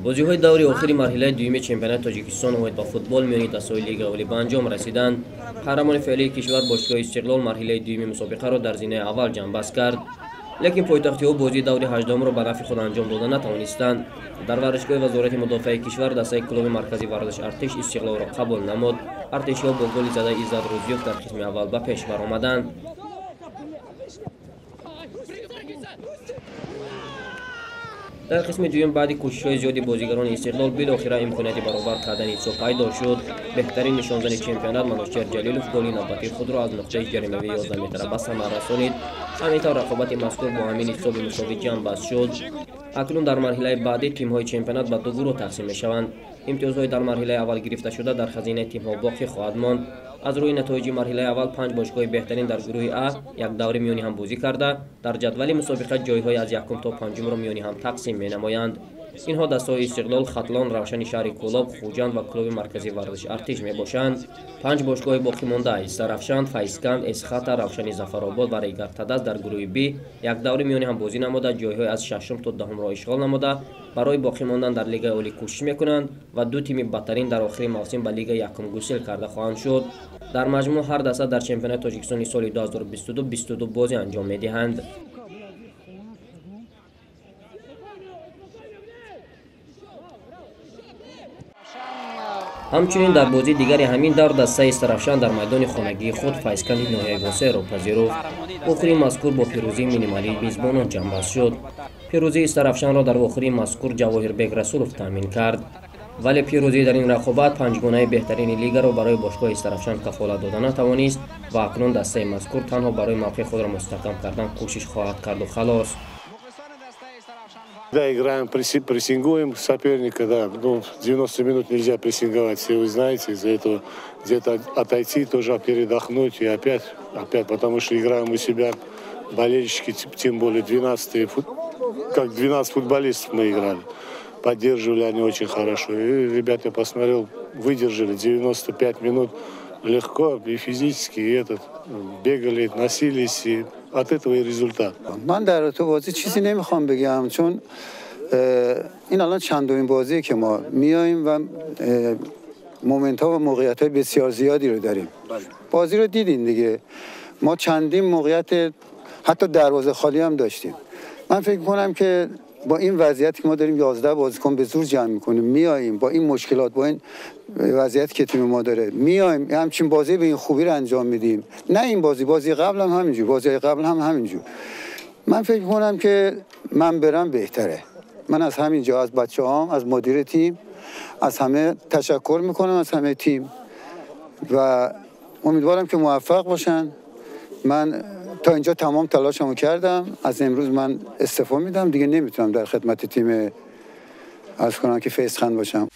Бозиҳои даври охири марҳилаи дуюми чемпионати Тоҷикистон оид ба футбол миёни дастаҳои лигаи олӣ ба анҷом расиданд. Қаҳрамони феълии кишвар бошгоҳи Истиқлол марҳилаи дуюми мусобиқаро дар зинаи аввал ҷамъбаст кард. Лекин пойтахтиҳо бозии даври ҳаждаҳумро ба нафъи худ анҷом дода натавонистанд. Дар варзишгоҳи Вазорати мудофиаи кишвар дастаи клуби марказии варзиш Артиш Истиқлолро қабул намуд. Артишиҳо бо голи задаи Иззат Рӯзиёв дар қисми аввал ба пеш баромаданд. Дар қисми дуюм баъди кӯшишҳои зиёди бозигарони Истиқлол билохира имконияти баробар кардани ҳисоб пайдо шуд. Беҳтарин нишонзани чемпионат Манучер Ҷалилов голи навбатии худро аз нуқтаи ҷаримавии 11 метра ба самар расонид. Ҳамин тавр рақобати мазкур бо ҳамин ҳисоби мусовӣ ҷамъбаст шуд. Акнун дар марҳилаи баъдӣ тимҳои чемпионат ба ду гурӯҳ тақсим мешаванд. Имтиёзҳои дар марҳилаи аввал гирифташуда дар хазинаи тимҳо боқӣ хоҳад монд. Аз рӯи натоиҷи марҳилаи аввал панҷ бошгоҳи беҳтарин дар гурӯҳи А як даври миёни ҳам бозӣ карда, дар ҷадвали мусобиқа ҷойҳои аз якум то панҷумро миёни ҳам тақсим менамоянд. Инҳо дастаҳои Истиқлол, Хатлон, Равшани шаҳри Кӯлоб, Хуҷанд ва клуби марказии варзиши Артиш мебошанд. Панҷ бошгоҳи боқимонда Истаравшан, Файзканд, Эсхата, Равшани Зафаробод ва Регар-Тадаз дар гурӯҳи Б як даври миёни ҳам бозӣ намуда, ҷойҳои аз шашум то даҳумро ишғол намуда, барои боқӣ мондан дар лигаи олӣ кӯшиш мекунанд ва ду тими бадтарин дар охири мавсим ба лигаи якум гусел карда хоҳанд шуд. Дар маҷмӯъ ҳар даста дар чемпионати Тоҷикистони соли 2022 22 бозӣ анҷом медиҳанд. Ҳамчунин дар бозии дигари ҳамин давр дастаи Истаравшан дар майдони хонагии худ Файзканди ноҳияи Восеъро пазируфт. Охири мазкур бо пирӯзии минималии мизбонон ҷамъбаст шуд. Пирӯзии Истаравшанро дар охири мазкур Ҷавоҳирбек Расулов таъмин кард. Вале пирӯзӣ дар ин рақобат панҷгонаи беҳтарини лигаро барои бошгоҳи Истаравшан кафолат дода натавонист ва акнун дастаи мазкур танҳо барои мавқеи худро мустаҳкам кардан кӯшиш хоҳад карду халос. Да, играем, прессингуем соперника, да. Ну, 90 минут нельзя прессинговать, все вы знаете, из-за этого где-то отойти, тоже передохнуть и опять, потому что играем у себя, болельщики, тем более 12, как 12 футболистов мы играли. Поддерживали они очень хорошо. И ребята, я посмотрел, выдержали 95 минут легко и физически, и этот, бегали, носились, и от этого и результат. من در رابطه بازی چیزی نمیخوام بگم، چون این الان چندمین بازیه که ما میایم و moment ها و موقعیت های بسیار زیادی رو داریم. بازی رو دیدین دیگه، ما چندین موقعیت حتی دروازه خالی هم داشتیم. من فکر می‌کنم که با این وضعیتی که ما داریم 11 بازیکن به زور جمع می‌کنیم، میاییم با این مشکلات، با این وضعیتی که تیم ما داره، میایم همچین بازی به این خوبی رو انجام میدیم. نه این بازی، بازی قبل هم همینجور، بازی قبل هم همینجور. من فکر می‌کنم که من برم بهتره. من از همینجا از بچه‌هام، از مدیر تیم، از همه تشکر می‌کنم، از همه تیم، و امیدوارم که موفق باشن. من تا اینجا تمام تلاشمو کردم. از امروز من استعفا میدم دیگه، نمیتونم در خدمت تیم عرض کنم که فیضخند باشم.